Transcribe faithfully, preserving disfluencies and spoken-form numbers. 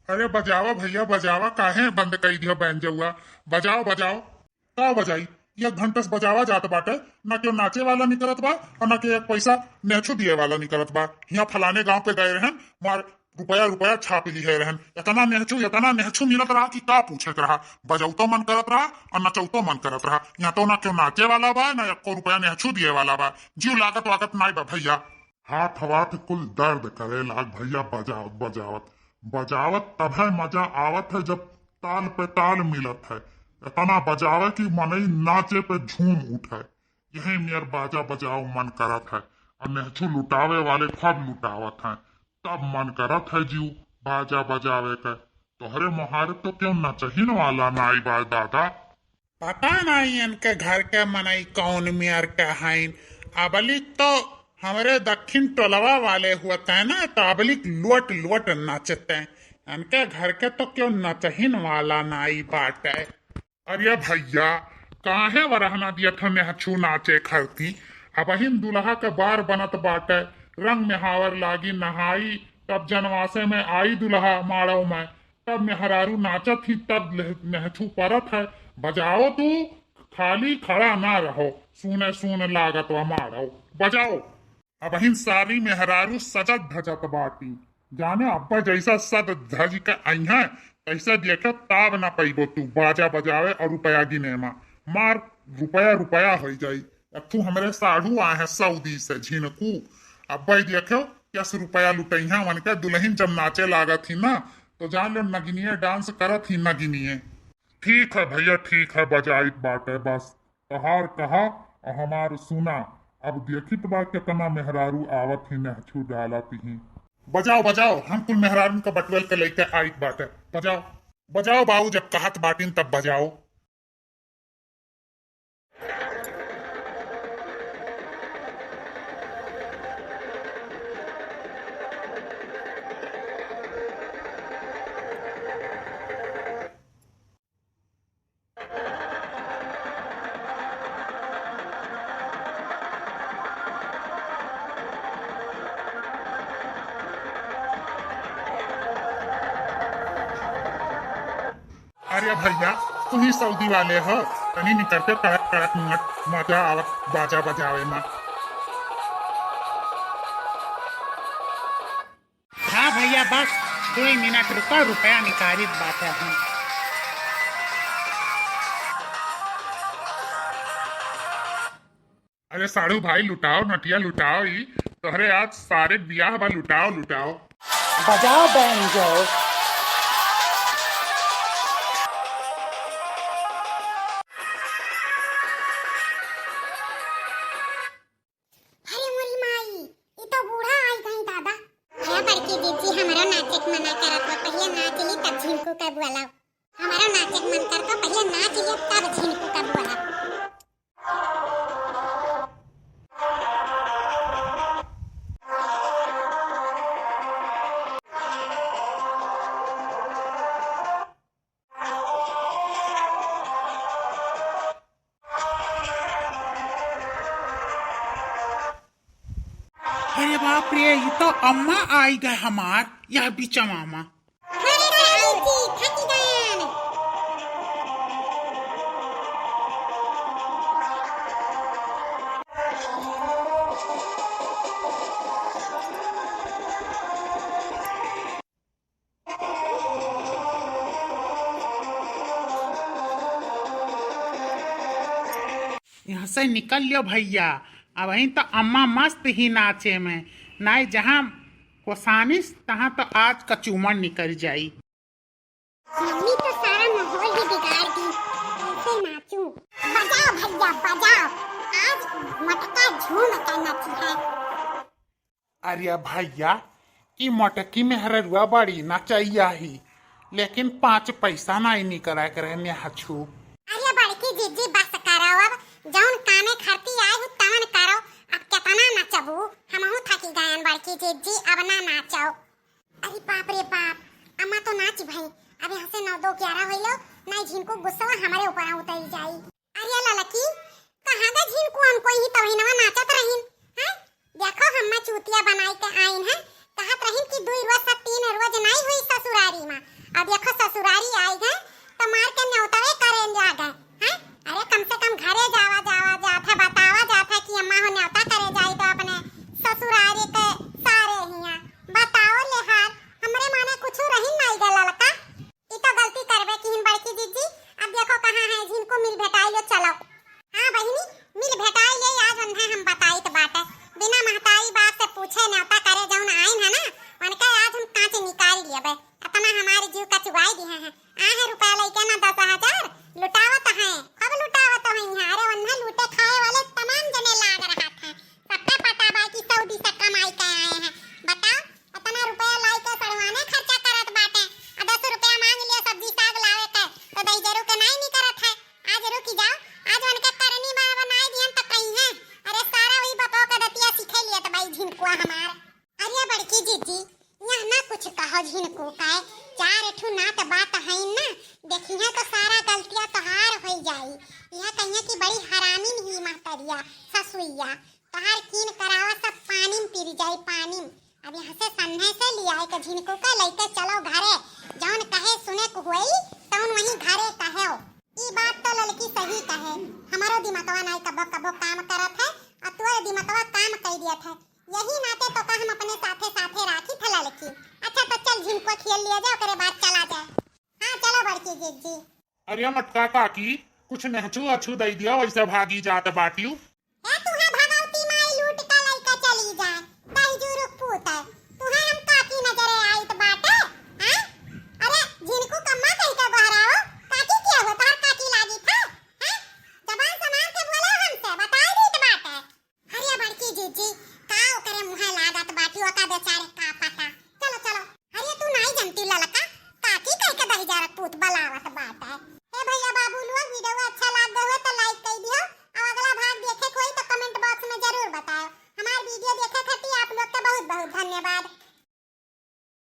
अरे बजावा भइया, बजावा, काहे बंद कइ दिया बैंजउआ? बजाओ, बजाओ। का बजाई? एक घंटा से बजावा जात बाटे, ना केहू नाचे वाला निकरत बा अउर ना केहू एक पैसा नेहछु दिए वाला निकरत बा। हियाँ फलाने गाँव पे गए रहन, मार रुपया रुपया छाप लिहे रहन। एतना नेहछु, एतना नेहछु मिलत रहा कि का पूछत रहा। बजउतो मन करत रहा अउर नचउतो मन करत रहा। हियाँ तो ना केहू नाचे वाला बा, ना एको रुपया नेहछु दिए वाला बा। जिउ लागत वागत नाई बा भइया। हाथ वाथ कुल दर्द करे लाग भइया, बजावत बजावत, बजावत तभे मजा आवत है जब ताल पे ताल मिलत है। एतना बजावे कि मनई नाचे पे झूम उठे। यही मेर बाजा बजाओ मन करत है, अउर नेहछु लुटावे वाले खूब लुटावत हैं, तब मन करत है जिउ बाजा बजावे के। तोहरे मोहारे तो केहू नचहिन वाला नाई बा दादा। पता नाई इनके घर के मनई कौन मेर के हईन। अबलिक तो हमरे दक्षिण टोलवा वाले हुअत हैं ना, तो अबलिक लोट लोट नाचत हैं। इनके घर के तो केहू नचहिन वाला नाई बाटे। अरे भइया, काहे वरहना दियत हो नेहछु नाचे खरती? अबहिन दुलहा के बार बनत बाटे, रंग मेहावर लागी नहाई, तब जनवासे में आई दुलहा माड़व में, तब मेहरारू नाचत ही, तब नेहछु परत है। बजाओ तू, खाली खड़ा ना रहो, सूने सून लागत वा माड़व, बजाओ। अबहिन सारी मेहरारू सजत धजत बाटी, जाने अब्बा जइसा सज धज के अइहें, तइसे देखे ताब ना पइबो तू बाजा बजावे अउर रुपया गिने मा। मार रुपया रुपया होइ जाई। अब तू हमरे साढ़ू आए हैं सऊदी से झिनकू, अब्बा ही देखो कैसे रुपया लुटइहें वनके दुलहिन जब नाचे लागत ही ना, तो जान लो नगिनिये डांस करत ही नगिनिये। ठीक है भइया, ठीक है, बजाइत बाटे बस। तोहार कहा अउर हमार सुना। अब देखित बा केतना मेहरारू आवत ही नेहछु डालत ही। बजाओ, बजाओ, हम कुल मेहरारून का बटुअल के लइके आइत बाटे। बजाओ, बजाओ बाऊ, जब कहत बाटिन तब बजाओ। अरे भइया, तू ही सऊदी वाले हो, तनी निकर के कड़क कड़क मत, मजा आवत बाजा बजावे मा। हाँ भइया, बस दुइ मिनट रुको, रुपया निकालित बाटे हम। अरे साढ़ू भाई, लुटाओ नटिया, लुटाओ, ई तोहरे आज सारे बियाह बा, लुटाओ, लुटाओ। बजाओ बैंजो। अरे मोरी माई, ई तो बूढ़ा आई गई दादा। अरे बड़की जीजी, हमरो नाचे के मना करत बा, पहिले नाच ली तब झिनकू का बोलाओ। हमरो नाचे के मन करत बा, पहिले नाच ली तब झिनकू का बोलाओ। अरे बाप रे, ई तो अम्मा आई गए हमार, यह बिचवा मा। अरे आई जी, थकी गएन। यहाँ से निकल लियो भइया, अबहीं तो अम्मा मस्त ही नाचे में, नाई जहाँ कोसानिस तहाँ तो आज कचूमर निकल जाई। मम्मी तो सारा माहौल ही बिगाड़ दी, कैसे नाचूं? बजाओ भइया बजाओ, आज मटका झूम के नची है। अरे भइया, ई मोटकी मेहररुआ बड़ी नचइया ही, लेकिन पाँच पैसा नाई निकरा करे नेहछु। अरे बड़की जीजी, बस करो अब, जौन कामे खरती आए हो तवन करो। अब केतना नचबू, हमहू थकी गयन बड़की जीजी, अब ना नाचो। अरे बाप रे बाप, अम्मा तो नाच भई, अब यहाँ से नौ दो ग्यारह होइलो, नाई झिनको गुस्सा हमरे ऊपर उतरी जाई। अरे ललकी, कहाँ गए झिनकुअन, कोई ही तवहिनवा नाचत रहिन, हैं? देखो हम्मा चूतिया बनाई के आइन है, कहत रहिन कि दुई रोज से तीन रोज नाई हुई ससुरारी मा, अब देखो ससुरारी आई गए तो मार के न्योतवे करे लागे हैं। अरे कम से कम घरे जावा जावा जात है, बतावा जात है कि अम्मा हो न्योता करे जाई तो अपने ससुरारी के सारे हिया। बताओ ले हाल, हमरे माने कुछ रही नहीं गए ललका। ई तो गलती करबे किहिन बड़की जिज्जी। अब देखो कहाँ है झिनको मिल भेटाई लो चलो। हाँ बहिनी, मिल भेटाई ले आज उन्हें हम बताइत बाटे। बिना महतारी बाप से पूछे न्योता करे जौन आइन है ना, उनके आज हम कांच निकाल लेबे। इतना हमारे जीव का चुबाई दिए हैं। आहे रुपया लइके ना दस हजार लुटावत हैं, खूब लुटावत हैं यहाँ। अरे उन्हें लूटे खाए वाले तमाम जने लाग रहा था, सबके पता बा कि सऊदी से कमाई के आए हैं। बताओ, इतना रुपया लाई के सड़वाने खर्चा करत बाटे, आ दस रुपया मांग लिया सब्जी साग लावे के, तो दही जरू के नाई निकरत है। आज रुकी जाओ, आज उनके करनी बा-, बनाई दिहन तो कहीं है। अरे सारा वही बपो के दतिया सीखे लिए तो भाई झिनकुआ हमार। अरे बड़की जिज्जी, यहाँ ना कुछ कहो झिनकू का, चार ठू नात बात है ना, देखिए तो सारा गलतिया तोहार हो जाई। यह कहिए कि बड़ी हरामिन ही महतरिया, ससुइया, तोहार कीन करावा सब पानी में पिर जाई, पानी में। अब यहाँ से सन्ने से लियाए के झिनकू का लइके चलो घरे, जौन कहे सुने को होई, तौन वहीं घरे कहो। ई बात तो ललकी सही कहे, हमारो दिमकवा नाई कबो कबो काम करत है, आ तोर दिमकवा काम कई दियत है। यही नाते तो का हम अपने साथे साथे राखी थे ललकी। अच्छा तो चल झिनको खेल लिया जाए, ओकरे बाद चला जाए। हाँ चलो बड़की जिज्जी। अरे मटका काकी, कुछ नहचू अछू दे दिया, वैसे भागी जात बाटियो।